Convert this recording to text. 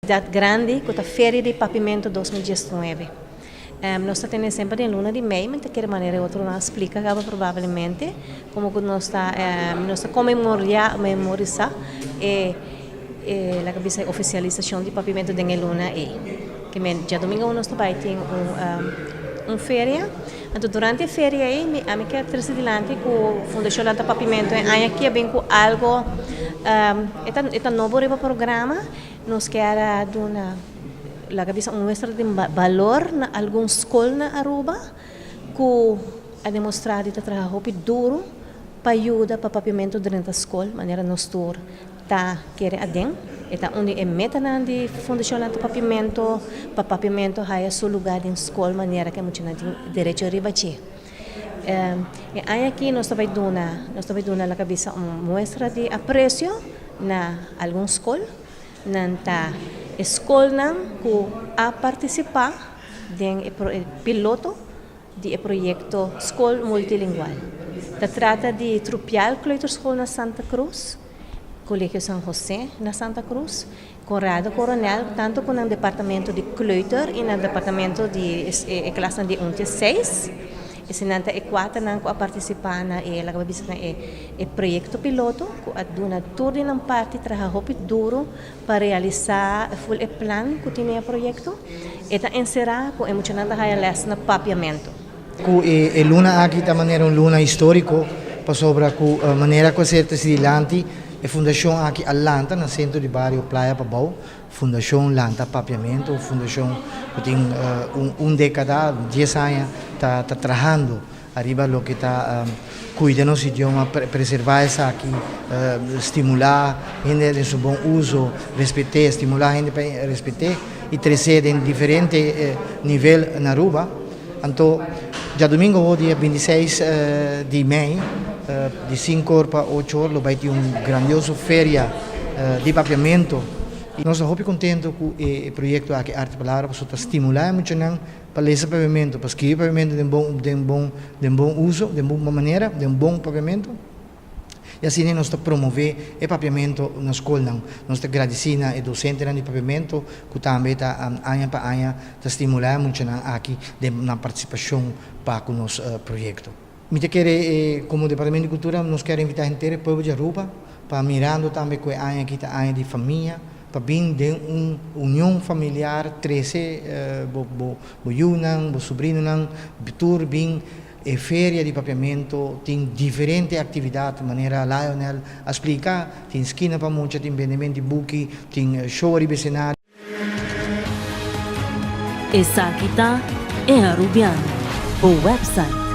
Dat grandi ku ta Feria di Papiamentu 2019. Nos ta tene semper den luna di mei, mi ta kere manera e otronan a splika kaba probablemente, komo ku nos ta nos ta konmemoria memorisa e e laga bisa e ofisialisashon di papiamentu den e luna ei. Ke men djadumingu nos ta bai tin un un feria, anto durante e feria ei mi ami ke trese dilanti ku Fundashon Lanta Papiamentu e aña aki a bin ku algo e ta e ta nobo riba programa. Nos kier a duna, laga bisa un muestra di balor na algun skol na Aruba ku a demostrá di ta traha hopi duru pa yuda pa papiamentu drenta skol manera nos tur ta kere aden. E ta un di e metanan di Fundashon Lanta Papiamentu pa papiamentu haya su lugá den skol manera ku e muchanan tin derecho riba dje. E aña aki nos ta bai duna, nos ta bai duna laga bisa un muestra di apresio na algun skol. Nan ta e skolnan ku a partisipá den e piloto di e proyekto Skol Multilingual. Ta trata di Trupial Kleuterschool na Santa Cruz, Colegio San José na Santa Cruz, Conrado Coronel, tantu ku nan departamento di kleuter i nan departamento di e klasnan di un te seis. Eseinan ta e kuaternan ku a partisipá na e laga bo bisa na e e proyekto piloto ku a duna tur di nan parti traha hopi duru pa realisá ful e plan ku tin den e proyekto. E ta enserá ku e muchanan ta haya lès na papiamentu. Ku e luna aki ta manera un luna históriko pasobra ku manera ku a ser trese dilanti e fundashon aki a lanta na sentro di bario Playa Pabou. Fundashon Lanta Papiamentu, un fundashon ku tin un dékada, dies aña ta trahando ariba loke ta kuida nos idioma, preservá esaki, stimulá hende den su bon uso, respet'é, stimulá hende pa respet'é i tres'é den diferente nivel na Aruba. Anto djadumingu awor dia 26 di mei di sinku or pa ocho or lo bai tin un grandioso feria di papiamentu. I nos ta hopi kontentu ku e proyekto aki Arte Palabra pasobra ta stimulá e muchanan pa lesa papiamentu, pa skibi papiamentu den bon den bon den bon uso, den bon manera, den bon papiamentu. I asina nos ta promové e papiamentu na skolnan. Nos ta gradisí na e dosentenan di papiamentu ku tambe ta aña pa aña ta stimulá e muchanan aki den nan partisipashon pa ku nos proyekto. Mi ta kere komo Departamento di Kultura nos kier invitá henter e pueblo di Aruba pa mirando tambe ku e aña aki ta aña di famia pa bin den un union familiar trese bo bo yunan, bo subrinonan tur bin E feria di papiamentu tin diferente aktividat, manera Lionel a splika, tin skina pa mucha, tin bendement di buki, tin show riba esenario. Esaki ta E Arubiano, bo website.